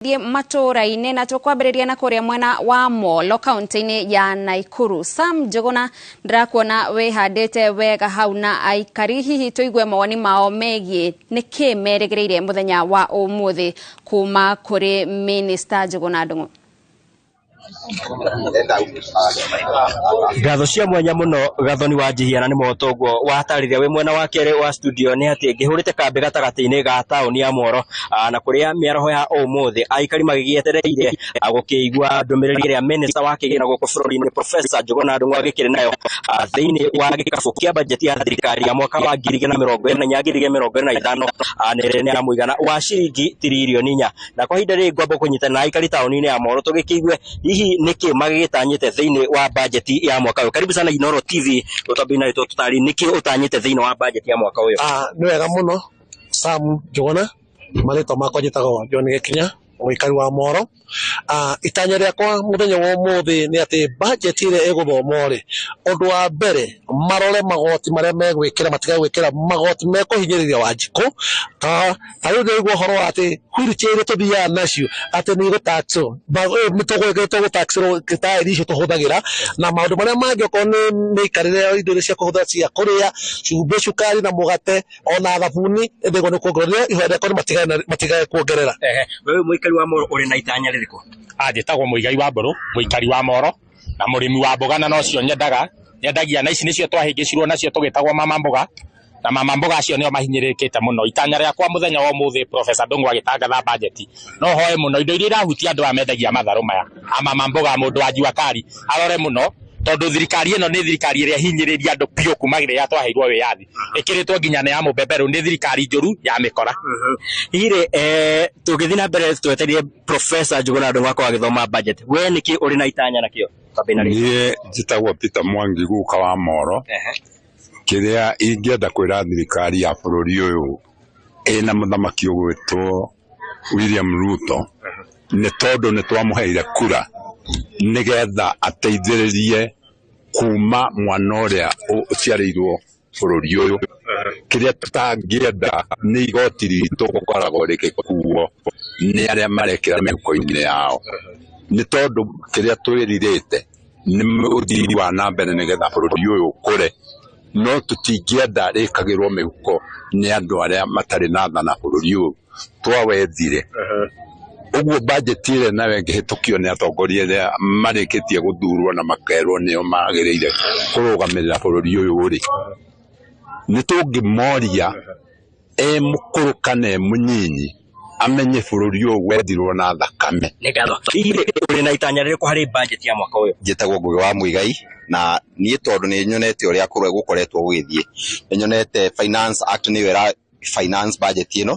Tũgĩthiĩ matũũra-inĩ na tũkwambĩrĩria na kũrĩa mwena wa Molo kaunti-inĩ ya Naikuru. Sam Njũgũna, ndĩrakuona wĩhandĩte wega hau na aikari, hihi tũigue mawoni mao megiĩ nĩkĩ merĩgĩrĩire mũthenya wa ũmũthĩ kuma kũrĩ Minister Njũgũna Ndung'u. Ngatho cia mwanya mũno Gathoni wa Njihia na nĩ moto ũguo watarĩria wĩ mwena wa kerĩ wa studio nĩ atĩ ngĩhũrĩte kambĩ gatagatĩ-inĩ ga taũni ya Mworo na kũrĩa mĩaraho ya ũmũthĩ aikari magĩgĩetereire gũkĩigua ndũmĩrĩri ĩrĩa minister wa kĩgĩna gũkũ bũrũri-inĩ Professor Njũgũna Ndung'u agĩkĩrĩ nayo thĩinĩ wa gĩkabũ kĩa bajeti ya thirikari ya mwaka wa 2024 2025, na ĩrĩa nĩ ya mũigana wa ciringi tiririoni 4. Na kwa ihinda rĩrĩ ngwamba kũnyitana na aikari taũni-inĩ ya Mworo tũgĩkĩigue hihi nĩkĩ magĩgĩtanyĩte thĩinĩ wa bajeti ya mwaka ũyũ. Karibu sana Inooro TV, ũtwambie na tũtarĩ nĩkĩ ũtanyĩte thĩinĩ wa bajeti ya mwaka ũyũ. Nĩ wega mũno Sam Njũgũna, marĩtwa makwa njĩtagwo John Gĩkinya, mũikari wa Moro. Itanya rĩakwa mũthenya wa ũmũthĩ nĩ atĩ budget ĩrĩa ĩgũthomwo rĩ, ũndũ wa mbere marore magoti marĩa megwĩkĩra, matige gwĩkĩra magoti mekũhinyĩrĩria Wanjikũ. Ta rĩu ndĩraigua ũhoro wa atĩ wheelchair iria tũthiaga nacio atĩ nĩ igũtaxwo, nĩ tũgũtaxĩrwo taĩri icio tũhũthagĩra, na maũndũ marĩa mangĩ okorwo nĩ mĩikarĩre ya indo iria cia kũhũthĩra cia kũrĩa, cumbĩ, cukari na mũgate ona thabuni ĩndĩgwo nĩ kuongerera. Ihoya rĩakwa nĩ matigane kuongerera. Ehe, wewe mũikari wa Moro ũrĩ na itanya rĩrĩkũ? Njĩtagwo Mũigai wa Mbũrũ, mũikari wa Moro na mũrĩmi wa mboga, na nocio nyendaga nyendagia, na ici nĩcio twahĩngĩcirwo nacio tũgĩtagwo mama mboga, na mama mboga acio nĩo mahinyĩrĩrĩkĩte mũno. Itanya rĩakwa mũthenya wa ũmũthĩ, Professor Ndung'u agĩtangatha bajeti, no hoe mũno indo iria irahutia andũ aya mendagia matharũ maya a mama mboga, mũndũ wa jua kali arore mũno, tondũ thirikari ĩno nĩ thirikari ĩrĩa hinyĩrĩria andũ biũ kuma rĩrĩa twaheirwo wĩyathi, ĩkĩrĩtwo nginya nĩ ya mũbeberu, nĩ thirikari njũru ya mĩkora. Hihi rĩ, tũgĩthiĩ na mbere twetereire Professor Njũgũna Ndung'u akorwo agĩthoma budget, we nĩkĩ ũrĩ na itanya nakĩo? Twambie na rĩtwa. Niĩ njĩtagwo Peter Mwangi, guka wa Moro. Kĩrĩa ingĩenda kwĩra thirikari ya bũrũri ũyũ ĩna mũthamaki ũgwĩtwo William Ruto, nĩ tondũ nĩ twamũheire kura nĩgetha ateithĩrĩrie kuma mwana ũrĩa ũciarĩirwo bũrũri ũyũ. Kĩrĩa tũtangĩenda nĩ igoti ritũ gũkoragwo rĩgĩkuo nĩ arĩa marekĩra mĩhuko-inĩ yao, nĩ tondũ kĩrĩa twĩrirĩte nĩ ũthii wa na mbere nĩgetha bũrũri ũyũ ũkũre, no tũtingĩenda rĩkagĩrwo mĩhuko nĩ andũ arĩa matarĩ na tha na bũrũri ũyũ twawethire. Ũguo bajeti ĩrĩa nayo ĩngĩhĩtũkio nĩ atongoria arĩa marĩkĩtie gũthurwo na makerwo nĩo magĩrĩire kũrũgamĩrĩra bũrũri ũyũ rĩ, nĩ tũngĩmoria e mũkũrũ kana e mũnyinyi amenye bũrũri ũyũ wethirwo na thakame. Nĩ ngatho. Hihi rĩ, ũrĩ na itanya rĩrĩkũ harĩ budget ya mwaka ũyũ? Njĩtagwo Ngũgĩ wa Mũigai, na niĩ tondũ nĩ nyonete ũrĩa kũrĩa gũkoretwo gũgĩthiĩ, nĩ nyonete Finance Act nĩyo ĩra finance budget ĩno.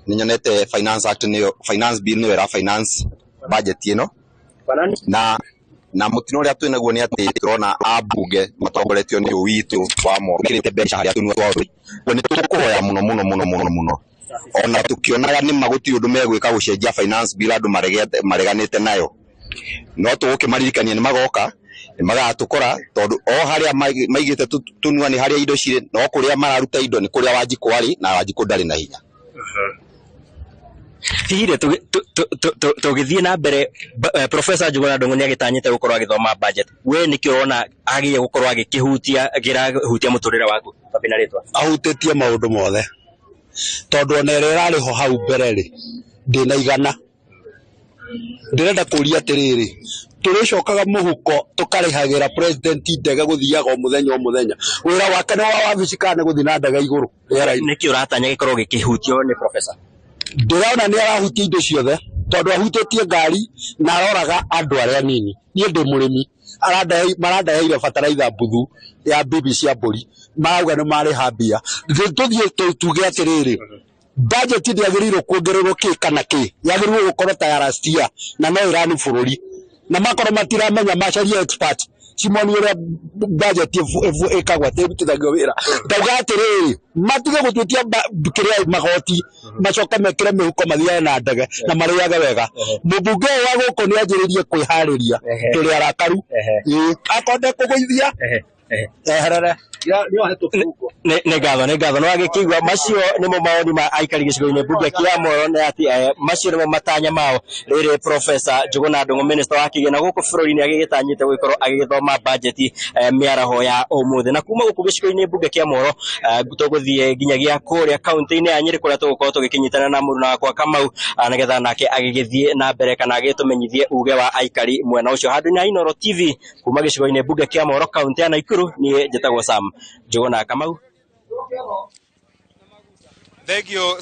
Nĩ nyonete Finance Act nĩyo, Finance Bill nĩyo ĩra finance budget ĩno, na mũtino ũrĩa twĩ naguo nĩ atĩ tũrona ambunge matongoretio nĩ ũyũ witũ wa mekĩrĩte mbeca harĩa tũnua twao tũrĩ. Nĩ tũkũhoya mũno mũno mũno mũno mũno, ona tũkĩonaga nĩ ma gũtirĩ ũndũ megwĩka gũcenjia Finance Bill, andũ mareganĩte nayo, no tũgũkĩmaririkania nĩ magoka, nĩ magatũkora, tondũ o harĩa maigĩte tũnua nĩ harĩa indo cirĩ, no kũrĩa mararuta indo nĩ kũrĩa Wanjikũ arĩ, na Wanjikũ ndarĩ na hinya. Hihi rĩ, tũgĩthiĩ na mbere, Professor Njũgũna Ndung'u nĩ agĩtanyĩte gũkorwo agĩthoma budget, we nĩkĩ ũrona agĩrĩire gũkorwo agĩkĩhutia kĩrahutia mũtũrĩre waku? Twambie na rĩtwa. Ahutĩtie maũndũ mothe, tondũ ona ĩrĩa ĩrarĩ ho hau mbere rĩ, ndĩna igana. Ndĩrenda kũria atĩrĩrĩ, tũrĩcokaga mũhuko tũkarĩhagĩra president ndege gũthiaga o mũthenya o mũthenya? Wĩra wake nĩ wa wabici kana nĩ gũthiĩ na ndege igũrũ rĩera-inĩ? Nĩkĩ ũratanya gĩkorwo gĩkĩhutio nĩ professor? Ndĩrona nĩ arahutia indo ciothe, tondũ ahutĩtie ngari na aroraga andũ arĩa anini. Niĩ ndĩ mũrĩmi, marandeheire bataraitha mbuthu ya bibi cia mbũri, marauga nĩ marĩha mbia. Tũthiĩ tuge atĩrĩrĩ, budget ndĩagĩrĩirwo kuongererwo kĩ kana kĩ, yagĩrĩirwo gũkorwo ta ya last year, na no ĩrani bũrũri, na makorwo matiramenya macarie expert cimonie ũrĩa budget ĩkagwo atĩ ĩrutithagio wĩra. Ndauga atĩrĩrĩ, matige gũtuĩtia kĩrĩa magoti, macoke mekĩre mĩhuko mathiage na ndege na marĩage wega. Mũmbunge ũyũ wa gũkũ nĩ anjĩrĩrie kwĩharĩria, tũrĩ arakaru. Ĩĩ, akorwo ndekũgũithia eherere. Nĩ ngatho, nĩ ngatho. Nĩ wagĩkĩigua macio nĩmo mawoni ma aikari gĩcigo-inĩ mbunge kĩa Moro, nĩ atĩ macio nĩmo matanya mao rĩrĩ Professor Njuguna Ndung'u, minister wa kĩgĩna gũkũ bũrũri-inĩ, agĩgĩtanyĩte gũgĩkorwo agĩgĩthoma budget mĩaraho ya ũmũthĩ. Na kuma gũkũ gĩcigo-inĩ mbunge kĩa Moro, tũgũthiĩ nginyagia kũrĩa kaunti-inĩ ya Nyĩrĩ, kũrĩa tũgũkorwo tũgĩkĩnyitana na mũruna wakwa Kamau, nĩgetha nake agĩgĩthiĩ na mbere kana agĩtũmenyithie uge wa aikari mwena ũcio. Handũ-inĩ ha Inooro TV, kuma gĩcigo-inĩ mbunge kĩa Moro, kaunti ya Nakuru, niĩ njĩtagwo Sam Njuguna Kamau. Thank you.